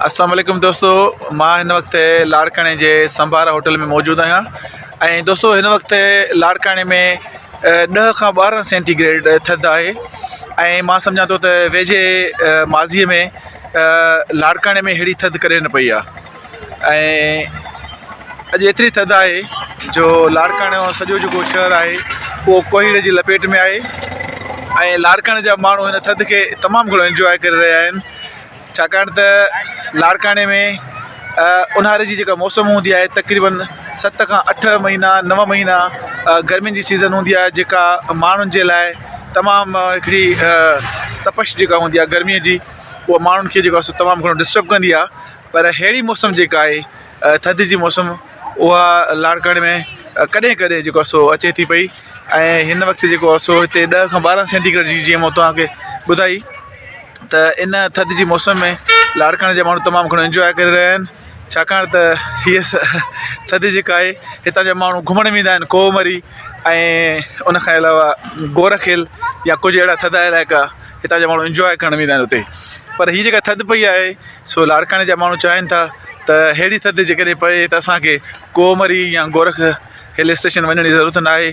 السلام عليڪم دوستو مان هن وقت لاڙڪاڻي جي سمبارا هوٽل ۾ موجود آهيان ۽ دوستو هن وقت لاڙڪاڻي ۾ ڏهه کان 12 سينٽي گريڊ ٿڌ آهي ۽ مان سمجهان ٿو ته ويجهي ماضيء ۾ لاڙڪاڻي ۾ اهڙي ٿڌ ڪڏهن نه پئي آهي ۽ اڄ ايتري ٿڌ آهي جو لاڙڪاڻي جو سڄو جيڪو شهر آهي اهو ڪوهيڙي جي لپيٽ ۾ آهي ۽ لاڙڪاڻي جا ماڻهو هن ٿڌ کي تمام گهڻو انجواء ڪري رهيا آهن. ڇاڪاڻ ته لاڙڪاڻي ۾ اونهاري جي جيڪا موسم هوندي آهي تقريبن 7 کان 8 مهينا 9 مهينا گرمين جي سيزن هوندي آهي جيڪا ماڻهن جي لاء تمام هڪڙي تپش جيڪا هوندي آهي گرمي جي اها ماڻهن کي جيڪو آهي سو تمام گهڻو ڊسٽرب ڪندي آهي پر اهڙي موسم جيڪا آهي ٿڌ جي موسم اها لاڙڪاڻي ۾ ڪڏهن ڪڏهن جيڪو آهي سو اچي ٿي پئي ۽ هن وقت جيڪو آهي سو هتي 10 کان 12 سينٽي گريڊ جي جيئن مون توهان کي ٻڌائي ته ان ٿڌ جي موسم ۾ لاڙڪاڻي جا ماڻهو تمام گهڻو انجواء ڪري رهيا آهن ڇاڪاڻ ته هيء ٿڌ جيڪا آهي هتان جا ماڻهو گهمڻ ويندا آهن ڪوهه مري ۽ ان کان علاوه گورک هل يا ڪجهه اهڙا ٿڌا علائقا هتان جا ماڻهو انجواء ڪرڻ ويندا آهن اتي پر هي جيڪا ٿڌ پئي آهي سو لاڙڪاڻي جا ماڻهو چاهين ٿا ته اهڙي ٿڌ جيڪڏهن پئي ته اسانکي ڪوهه مري يا گورک هل اسٽيشن وڃڻ جي ضرورت نه آهي.